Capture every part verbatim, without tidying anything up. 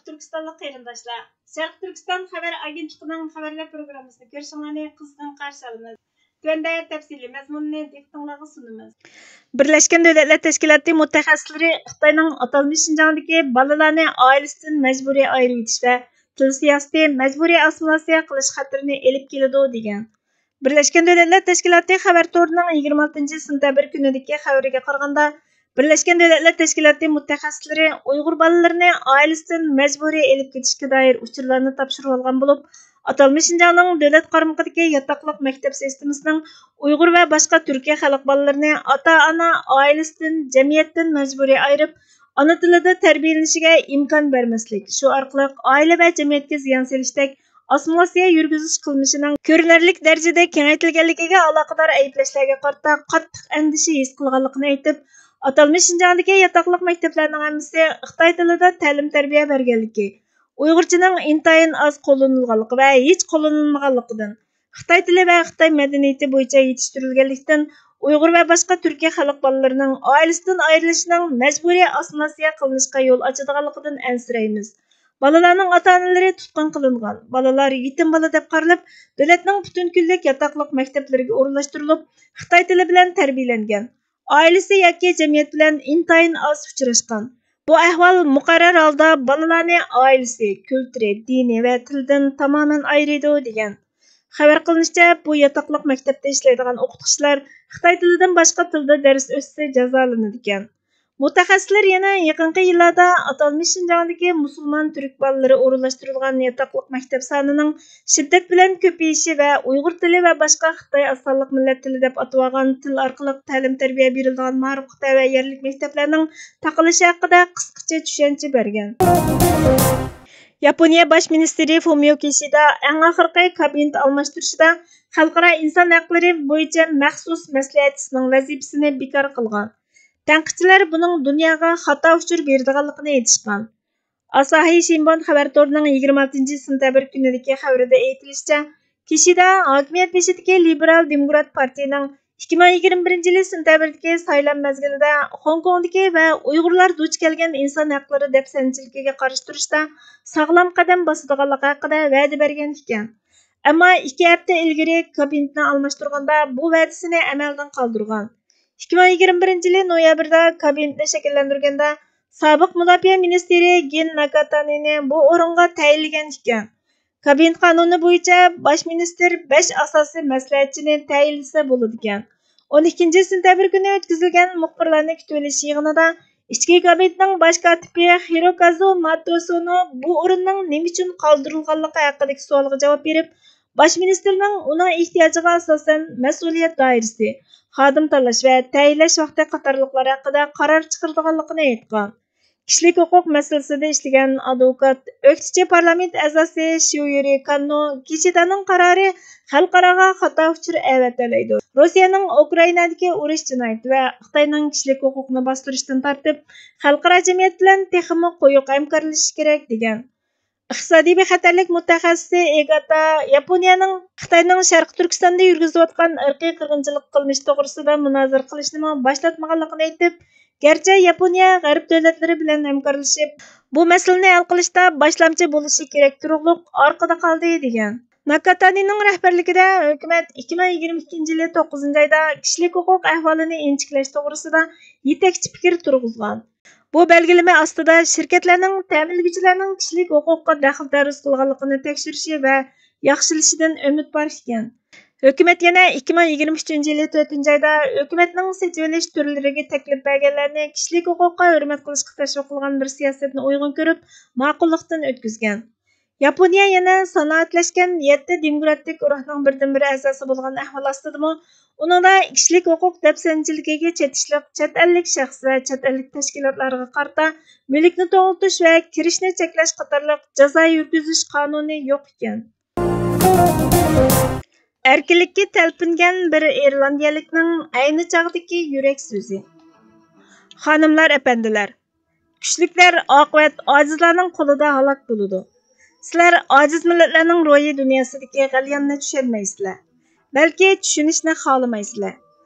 تۈركىستانلىق قېرىنداشلار، شەرقىي تۈركىستان خەۋەر ئاگېنتلىقىنىڭ خەۋەرلەر پروگراممىسىنى كۆرۈشۈڭلارنى قىزغىن قارشى ئالىمىز. تۆۋەندە تەپسىلىي مەزمۇننى دىققىتىڭلارغا سۇنىمىز. بىرلەشكەن دۆلەتلەر تەشكىلاتى مۇتەخەسسىسلىرى خىتاينىڭ ئاتالمىش شىنجاڭدىكى بالىلارنى ئائىلىسىدىن مەجبۇرىي ئايرىۋېتىش ۋە تىل سىياسىتى مەجبۇرىي ئاسسىمىلياتسىيە قىلىش خەتىرىنى ئېلىپ كېلىدۇ، دېگەن. بىرلەشكەن دۆلەتلەر تەشكىلاتى خەۋەر تورىنىڭ يىگىرمە ئالتىنچى سېنتەبىر كۈنىدىكى خەۋىرىگە قارىغاندا، بىرلەشكەن دۆلەتلەر تەشكىلاتى مۇتەخەسسىسلىرى ئۇيغۇر بالىلىرىنى ئائىلىسىدىن مەجبۇرىي ئېلىپ كېتىشكە دائىر ئۇچۇرلارنى تاپشۇرۇۋالغان بولۇپ، ئاتالمىش شىنجاڭنىڭ دۆلەت قارمىقىدىكى ياتاقلىق مەكتەپ سىستېمىسىنىڭ ئۇيغۇر ۋە باشقا تۈركىي خەلق بالىلىرىنى ئاتا-ئانا، ئائىلىسىدىن، جەمئىيەتتىن مەجبۇرىي ئايرىپ، ئانا تىلىدا تەربىيەلىنىشىگە ئىمكان بەرمەسلىك، شۇ ئارقىلىق ئائىلە ۋە جەمئىيەتكە زىيان سېلىشتەك ئاسسىمىلياتسىيە يۈرگۈزۈش قىلمىشىنىڭ كۆرۈنەرلىك دەرىجىدە كېڭەيتىلگەنلىكىگە ئالاقىدار ئەيىبلەشلەرگە قارىتا قاتتىق ئەندىشە ھېس قىلغانلىقىنى ئېيتىپ، ئاتالمىش شىنجاڭدىكى ياتاقلىق مەكتەپلەرنىڭ ھەممىسى خىتاي تىلىدا تەلىم-تەربىيە بەرگەنلىكى، ئۇيغۇرچىنىڭ ئىنتايىن ئاز قوللىنىلغانلىقى ۋە ھېچ قوللىنىلمىغانلىقىدىن، خىتاي تىلى ۋە خىتاي مەدەنىيىتى بويىچە يېتىشتۈرۈلگەنلىكتىن، ئۇيغۇر ۋە باشقا تۈركىي خەلق بالىلىرىنىڭ ئائىلىسىدىن ئايرىلىشىنىڭ مەجبۇرىي ئاسسىمىلياتسىيە قىلىنىشقا يول ئاچىدىغانلىقىدىن ئەنسىرەيمىز. بالىلارنىڭ ئاتا-ئانىلىرى تۇتقۇن قىلىنغان، بالىلار يېتىم بالا دەپ قارىلىپ، دۆلەتنىڭ پۈتۈن كۈنلۈك ياتاقلىق مەكتەپلىرىگە ئورۇنلاشتۇرۇلۇپ، خىتاي تىلى بىلەن تەربىيەلەنگەن، ئائىلىسى ياكى جەمئىيەت بىلەن ئىنتايىن ئاز ئۇچراشقان. بۇ ئەھۋال مۇقەررەر ھالدا بالىلارنى ئائىلىسى، كۈلتۈرى، دىنى ۋە تىلىدىن تامامەن ئايرىيدۇ، دېگەن. خەۋەر قىلىنىشىچە، بۇ ياتاقلىق مەكتەپتە ئىشلەيدىغان ئوقۇتقۇچىلار خىتاي تىلىدىن باشقا تىلدا دەرس ئۆتسە جازالىنىدىكەن. مۇتەخەسسىسلەر يەنە يېقىنقى يىللاردا ئاتالمىش شىنجاڭدىكى مۇسۇلمان تۈرك بالىلىرى ئورۇنلاشتۇرۇلغان ياتاقلىق مەكتەپ سانىنىڭ شىددەت بىلەن كۆپىيىشى ۋە ئۇيغۇر تىلى ۋە باشقا خىتاي ئاز سانلىق مىللەت تىلى دەپ ئاتىۋالغان تىل ئارقىلىق تەلىم-تەربىيە بېرىلىدىغان مائارىپقا تەۋە يەرلىك مەكتەپلەرنىڭ تاقىلىشى ھەققىدە قىسقىچە چۈشەنچە بەرگەن. ياپونىيە باش مىنىستىرى فۇمىيو كىشىدا ئەڭ ئاخىرقى كابىنېت ئالماشتۇرۇشىدا خەلقئارا ئىنسان ھەقلىرى بويىچە مەخسۇس مەسلىھەتچىسىنىڭ ۋەزىپىسىنى بىكار قىلغان. تەنقىدچىلەر بۇنىڭ دۇنياغا خاتا ئۇچۇر بېرىدىغانلىقىنى ئېيتىشقان. ئاساھى شىنبۇن خەۋەر تورىنىڭ يىگىرمە ئالتىنچى سېنتەبىر كۈنىدىكى خەۋىرىدە ئېيتىلىشىچە، كىشىدا ھاكىمىيەت بېشىدىكى لىبېرال دېموكرات پارتىيىنىڭ ئىككى مىڭ يىگىرمە بىرىنچى يىلى سېنتەبىردىكى سايلام مەزگىلىدە خوڭكوڭدىكى ۋە ئۇيغۇرلار دۇچ كەلگەن ئىنسان ھەقلىرى دەپسەندىچىلىكىگە قارشى تۇرۇشتا ساغلام قەدەم باسىدىغانلىقى ھەققىدە ۋەدە بەرگەن ئىكەن. ئەمما ئىككى ھەپتە ئىلگىرى كابىنېتنى ئالماشتۇرغاندا بۇ ۋەدىسىنى ئەمەلدىن قالدۇرغان. ئىككى مىڭ يىگىرمە بىرىنچى يىلى نويابىردا كابىنېتنى شەكىللەندۈرگەندە، سابىق مۇداپىئە مىنىستىرى گىن ناكاتانىنى بۇ ئورۇنغا تەيىنلىگەن ئىكەن. كابىنېت قانۇنى بويىچە باش مىنىستىر بەش ئاساسىي مەسلىھەتچىنى تەيىنلىسە بولىدىكەن. ئون ئىككىنچى سېنتەبىر كۈنى ئۆتكۈزۈلگەن مۇخبىرلارنى كۈتۈۋېلىش يىغىنىدا ئىچكى كابىنېتنىڭ باش كاتىپى خىروكازۇ ماتوسونو بۇ ئورۇننىڭ نېمە ئۈچۈن قالدۇرۇلغانلىقى ھەققىدىكى سوئالغا جاۋاب بېرىپ، باش مىنىستىرنىڭ ئۇنىڭ ئېھتىياجىغا ئاساسەن مەسئۇلىيەت دائىرىسى، خادىم تاللاش ۋە تەيىنلەش ۋاقتى قاتارلىقلار ھەققىدە قارار چىقىرىدىغانلىقىنى ئېيتقان. كىشىلىك ھوقۇق مەسىلىسىدە ئىشلىگەن ئادۋوكات، ئۆكتىچى پارلامېنت ئەزاسى شيۇيۈرى كاننو كىشىدانىڭ قارارى خەلقئاراغا خاتا ئۇچۇر ئەۋەتەلەيدۇ. روسىيەنىڭ ئۇكرائىنادىكى ئۇرۇش جىنايىتى ۋە خىتاينىڭ كىشىلىك ھوقۇقنى باستۇرۇشتىن تارتىپ، خەلقئارا جەمئىيەت بىلەن تېخىمۇ قويۇق ھەمكارلىشىشى كېرەك، دېگەن. ئىقتىسادىي بىخەتەرلىك مۇتەخەسسىسى ئېگاتا ياپونىيەنىڭ خىتاينىڭ شەرقىي تۈركىستاندا يۈرگۈزۈۋاتقان ئىرقىي قىرغىنچىلىق قىلمىشى توغرىسىدا مۇنازىرە قىلىشنىمۇ باشلاتمىغانلىقىنى ئېيتىپ، گەرچە ياپونىيە غەرب دۆلەتلىرى بىلەن ھەمكارلىشىپ، بۇ مەسىلىنى ھەل قىلىشتا باشلامچى بولۇشى كېرەك تۇرۇقلۇق ئارقىدا قالدى، دېگەن. ناكاتانىنىڭ رەھبەرلىكىدە ھۆكۈمەت ئىككى مىڭ يىگىرمە ئىككىنچى يىلى توققۇزىنچى ئايدا كىشىلىك ھوقۇق ئەھۋالىنى ئىنچىكىلەش توغرىسىدا يېتەكچى پىكىر تۇرغۇزغان. بۇ بەلگىلىمە ئاستىدا شىركەتلەرنىڭ، تەمىنلىگۈچىلەرنىڭ كىشىلىك ھوقۇققا دەخلى-تەرۇز قىلغانلىقىنى تەكشۈرۈشى ۋە ياخشىلىشىدىن ئۈمىد بار ئىكەن. ھۆكۈمەت يەنە ئىككى مىڭ يىگىرمە ئۈچىنچى يىلى تۆتىنچى ئايدا ھۆكۈمەتنىڭ سېتىۋېلىش تۈرلىرىگە تەكلىپ بەرگەنلەرنى كىشىلىك ھوقۇققا ھۆرمەت قىلىشقا تەشۋىق قىلغان بىر سىياسەتنى ئۇيغۇن كۆرۈپ، ماقۇللۇقتىن ئۆتكۈزگەن. ياپونىيە يەنە سانائەتلەشكەن يەتتە دېموكراتىك گۇرۇھنىڭ بىردىنبىر ئەزاسى بولغان ئەھۋال ئاستىدىمۇ، ئۇنىڭدا كىشىلىك ھوقۇق دەپسەندىچىلىكىگە چېتىشلىق چەت ئەللىك شەخس ۋە چەت ئەللىك تەشكىلاتلارغا قارىتا مۈلۈكنى توڭلىتىش ۋە كىرىشنى چەكلەش قاتارلىق جازا يۈرگۈزۈش قانۇنى يوق ئىكەن. ئەركىنلىككە تەلپۈنگەن بىر ئىرلاندىيەلىكنىڭ ئەينى چاغدىكى يۈرەك سۆزى. خانىملار، ئەپەندىلەر، كۈچلۈكلەر ئاقىۋەت ئاجىزلارنىڭ قولىدا ھالاك بولىدۇ. سىلەر ئاجىز مىللەتلەرنىڭ روھىي دۇنياسىدىكى غەلياننى چۈشەنمەيسىلەر. بەلكى چۈشىنىشنى خالىمايسىلەر.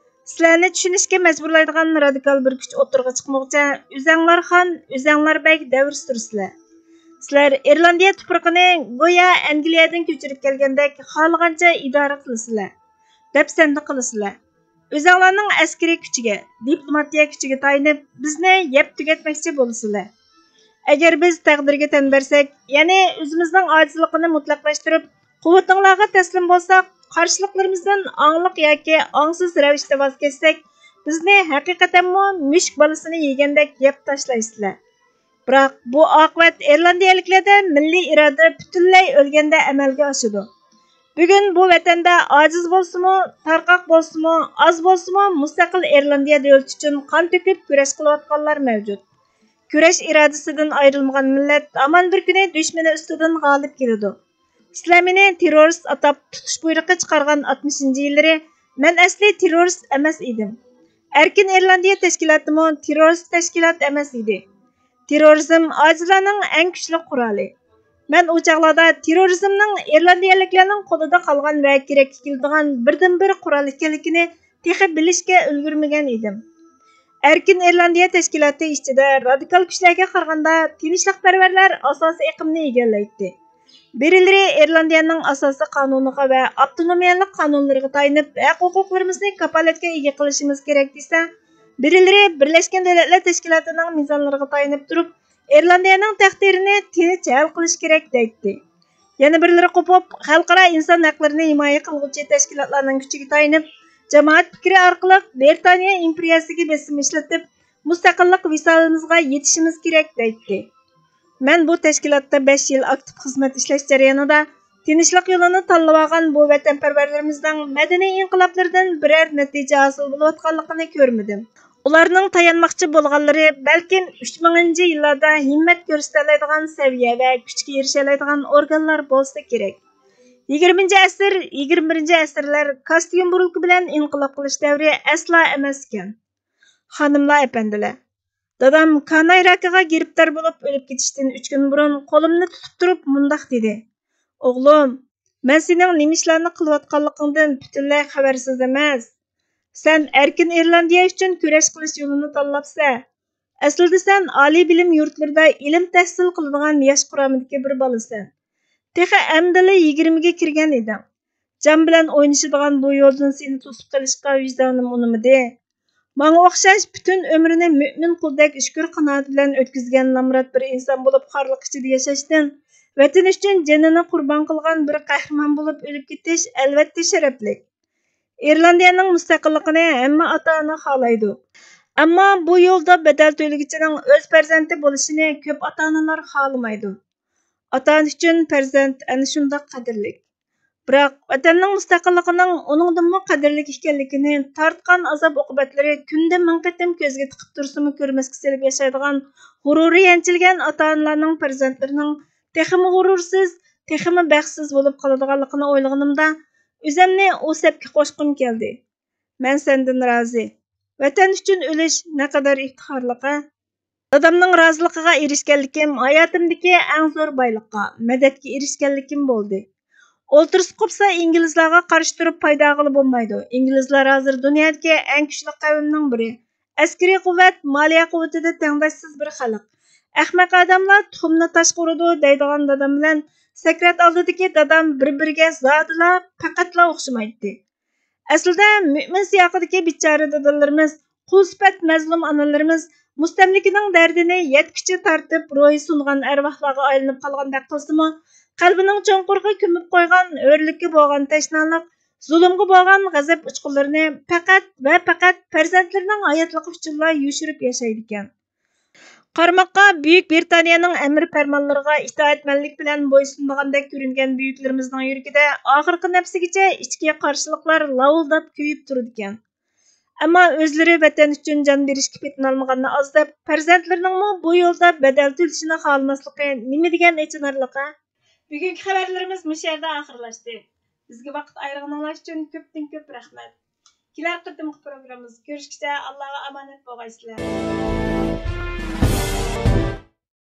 سىلەرنى چۈشىنىشكە مەجبۇرلايدىغان رادىكال بىر كۈچ ئوتتۇرىغا چىقمىغۇچە، ئۆزەڭلار خان، ئۆزەڭلار بەگ دەۋر سۈرىسىلەر. سىلەر ئىرلاندىيە تۇپرىقىنى گويا ئەنگلىيەدىن كۆچۈرۈپ كەلگەندەك خالىغانچە ئىدارە قىلىسىلەر، دەپسەندە قىلىسىلەر. ئۆزەڭلارنىڭ ئەسكىرىي كۈچىگە، دىپلوماتىيە كۈچىگە تايىنىپ بىزنى يەپ تۈگەتمەكچى بولىسىلەر. ئەگەر بىز تەقدىرگە تەن بەرسەك، يەنى ئۆزىمىزنىڭ ئاجىزلىقىنى مۇتلەقلاشتۇرۇپ، قۇۋۋىتىڭلارغا تەسلىم بولساق، قارشىلىقلىرىمىزدىن ئاڭلىق ياكى ئاڭسىز رەۋىشتە ۋاز كەچسەك، بىزنى ھەقىقەتەنمۇ مۈشۈك بالىسىنى يېگەندەك يەپ تاشلايسىلەر. بىراق بۇ ئاقىۋەت ئىرلاندىيەلىكلەردە مىللىي ئىرادە پۈتۈنلەي ئۆلگەندە ئەمەلگە ئاشىدۇ. بۈگۈن بۇ ۋەتەندە ئاجىز بولسىمۇ، تارقاق بولسىمۇ، ئاز بولسىمۇ، مۇستەقىل ئىرلاندىيە دۆلىتى ئۈچۈن قان تۆكۈپ كۈرەش قىلىۋاتقانلار مەۋجۇت. كۈرەش ئىرادىسىدىن ئايرىلمىغان مىللەت ھامان بىر كۈنى دۈشمىنى ئۈستىدىن غالىب كېلىدۇ. سىلەر مېنى تېررورىست ئاتاپ تۇتۇش بۇيرۇقى چىقارغان ئاتمىشىنچى يىللىرى مەن ئەسلى تېررورىست ئەمەس ئىدىم. ئەركىن ئىرلاندىيە تەشكىلاتىمۇ تېررورىست تەشكىلات ئەمەس ئىدى. تېررورىزم ئاجىزلارنىڭ ئەڭ كۈچلۈك قورالى. مەن ئۇ چاغلاردا تېررورىزمنىڭ ئىرلاندىيەلىكلەرنىڭ قولىدا قالغان ۋە كېرەككە كېلىدىغان بىردىنبىر قورال ئىكەنلىكىنى تېخى بىلىشكە ئۈلگۈرمىگەن ئىدىم. ئەركىن ئىرلاندىيە تەشكىلاتى ئىچىدە رادىكال كۈچلەرگە قارىغاندا تىنچلىقپەرۋەرلەر ئاساسىي ئېقىمنى ئىگىلەيتتى. بىرلىرى ئىرلاندىيەنىڭ ئاساسىي قانۇنىغا ۋە ئاپتونومىيەلىك قانۇنلىرىغا تايىنىپ ھەق-ھوقۇقلىرىمىزنى كاپالەتكە ئىگە قىلىشىمىز كېرەك دېسە، بىرلىرى بىرلەشكەن دۆلەتلەر تەشكىلاتىنىڭ مىزانلىرىغا تايىنىپ تۇرۇپ، ئىرلاندىيەنىڭ تەقدىرىنى تىنچ ھەل قىلىش كېرەك دەيتتى. يەنە بىرلىرى قوپۇپ، خەلقئارا ئىنسان ھەقلىرىنى ھىمايە قىلغۇچى تەشكىلاتلارنىڭ كۈچىگە تايىنىپ، جامائەت پىكرى ئارقىلىق بىرىتانىيە ئىمپېرىيەسىگە بېسىم ئىشلىتىپ، مۇستەقىللىق ۋىسالىمىزغا يېتىشىمىز كېرەك دەيتتى. مەن بۇ تەشكىلاتتا بەش يىل ئاكتىپ خىزمەت ئىشلەش جەريانىدا تىنچلىق يولىنى تاللىۋالغان بۇ ۋەتەنپەرۋەرلىرىمىزنىڭ مەدەنىي ئىنقىلابلىرىدىن بىرەر نەتىجە ھاسىل بولۇۋاتقانلىقىنى كۆرمىدىم. ئۇلارنىڭ تايانماقچى بولغانلىرى بەلكىم ئۈچ مىڭىنچى يىللاردا ھىممەت كۆرسىتەلەيدىغان سەۋىيە ۋە كۈچكە ئېرىشەلەيدىغان ئورگانلار بولسا كېرەك. يىگىرمىنچى ئەسىر، يىگىرمە بىرىنچى ئەسىرلەر كاستيۇم بۇرۇلكا بىلەن ئىنقىلاب قىلىش دەۋرى ئەسلا ئەمەسكەن. خانىملار، ئەپەندىلەر، دادام كاناي راكىغا گىرىپتار بولۇپ ئۆلۈپ كېتىشتىن ئۈچ كۈن بۇرۇن قولۇمنى تۇتۇپ تۇرۇپ مۇنداق دېدى: «ئوغلۇم، مەن سېنىڭ نېمە ئىشلارنى قىلىۋاتقانلىقىڭدىن پۈتۈنلەي خەۋەرسىز ئەمەس. سەن ئەركىن ئىرلاندىيە ئۈچۈن كۈرەش قىلىش يولىنى تاللاپسەن. ئەسلىدە سەن ئالىي بىلىم يۇرتلىرىدا ئىلىم تەھسىل قىلىدىغان ياش قۇرامىدىكى بىر بالىسەن. تېخى ئەمدىلا يىگىرمىگە كىرگەن ئىدىڭ. جان بىلەن ئوينىشىدىغان بۇ يولدىن سېنى توسۇپ قېلىشقا ۋىجدانىم ئۇنىمىدى. ماڭا ئوخشاش پۈتۈن ئۆمرىنى مۆمىن قۇلدەك شۈكۈر قاناتى بىلەن ئۆتكۈزگەن نامرات بىر ئىنسان بولۇپ خارلىق ئىچىدە ياشاشتىن، ۋەتىنى ئۈچۈن جېنىنى قۇربان قىلغان بىر قەھرىمان بولۇپ ئۆلۈپ كېتىش ئەلۋەتتە شەرەپلىك. ئىرلاندىيەنىڭ مۇستەقىللىقىنى ھەممە ئاتا-ئانا خالايدۇ. ئەمما بۇ يولدا بەدەل تۆلىگۈچىنىڭ ئۆز پەرزەنتى بولۇشىنى كۆپ ئاتا-ئانىلار خالىمايدۇ. ئاتا-ئانا ئۈچۈن پەرزەنت ئەنە شۇنداق قەدىرلىك. بىراق، ۋەتەننىڭ مۇستەقىللىقىنىڭ ئۇنىڭدىنمۇ قەدىرلىك ئىكەنلىكىنى، تارتقان ئازاب-ئوقۇبەتلىرى كۈندە مىڭ قېتىم كۆزگە تىقىپ تۇرسىمۇ كۆرمەسكە سېلىپ ياشايدىغان غۇرۇرى يەنچىلگەن ئاتا-ئانىلارنىڭ پەرزەنتلىرىنىڭ تېخىمۇ غۇرۇرسىز، تېخىمۇ بەختسىز بولۇپ قالىدىغانلىقىنى ئويلىغىنىمدا، ئۆزۈمنى ئۇ سەپكە قوشقۇم كەلدى. مەن سەندىن رازى. ۋەتەن ئۈچۈن ئۆلۈش نەقەدەر ئىپتىخارلىق-ھە! دادامنىڭ رازىلىقىغا ئېرىشكەنلىكىم ھاياتىمدىكى ئەڭ زور بايلىققا، مەدەتكە ئېرىشكەنلىكىم بولدى. ئولتۇرسا قوپسا ئىنگلىزلارغا قارشى تۇرۇپ پايدا ئالغىلى بولمايدۇ. ئىنگلىزلار ھازىر دۇنيادىكى ئەڭ كۈچلۈك قەۋمنىڭ بىرى. ئەسكىرىي قۇۋۋەت، مالىيە قۇۋۋىتىدە تەڭداشسىز بىر خەلق. ئەخمەق ئادەملەر تۇخۇمنى تاشقا ئۇرىدۇ دەيدىغان دادام بىلەن سەكرات ئالدىدىكى دادام بىر-بىرىگە زادىلا، پەقەتلا ئوخشىمايتتى. ئەسلىدە مۆمىن سىياقىدىكى بىچارە دادىلىرىمىز، قۇل سۈپەت مەزلۇم ئانىلىرىمىز مۇستەملىكىنىڭ دەردىنى يەتكۈچە تارتىپ، روھى سۇنغان ئەرۋاھلارغا ئايلىنىپ قالغاندەك قىلسىمۇ، قەلبىنىڭ چوڭقۇرىغا كۆمۈپ قويغان ھۆرلۈككە بولغان تەشنالىق، زۇلۇمغا بولغان غەزەپ ئۇچقۇنلىرىنى پەقەت ۋە پەقەت پەرزەنتلىرىنىڭ ھاياتلىقى ئۈچۈنلا يوشۇرۇپ ياشايدىكەن. قارىماققا، بۈيۈك بىرىتانىيەنىڭ ئەمىر پەرمانلىرىغا ئىتائەتمەنلىك بىلەن بويسۇنمىغاندەك كۆرۈنگەن بۈيۈكلىرىمىزنىڭ يۈرىكىدە ئاخىرقى نەپسىگىچە ئىچكى قارشىلىقلار لاۋۇلداپ كۆيۈپ تۇرىدىكەن. ئەمما ئۆزلىرى ۋەتەن ئۈچۈن جان بېرىشكە پېتىنالمىغاننى ئاز دەپ، پەرزەنتلىرىنىڭمۇ بۇ يولدا بەدەل تۆلىشىنى خالىماسلىقى نېمە دېگەن ئېچىنارلىق-ھە؟ بۈگۈنكى خەۋەرلىرىمىز مۇشۇ يەردە ئاخىرلاشتى. بىزگە ۋاقىت ئايرىغىنىڭلار ئۈچۈن كۆپتىن كۆپ رەھمەت. كېلەر قېتىمقى پروگراممىمىزدا كۆرۈشكىچە ئاللاغا ئامانەت بولغايسىلەر.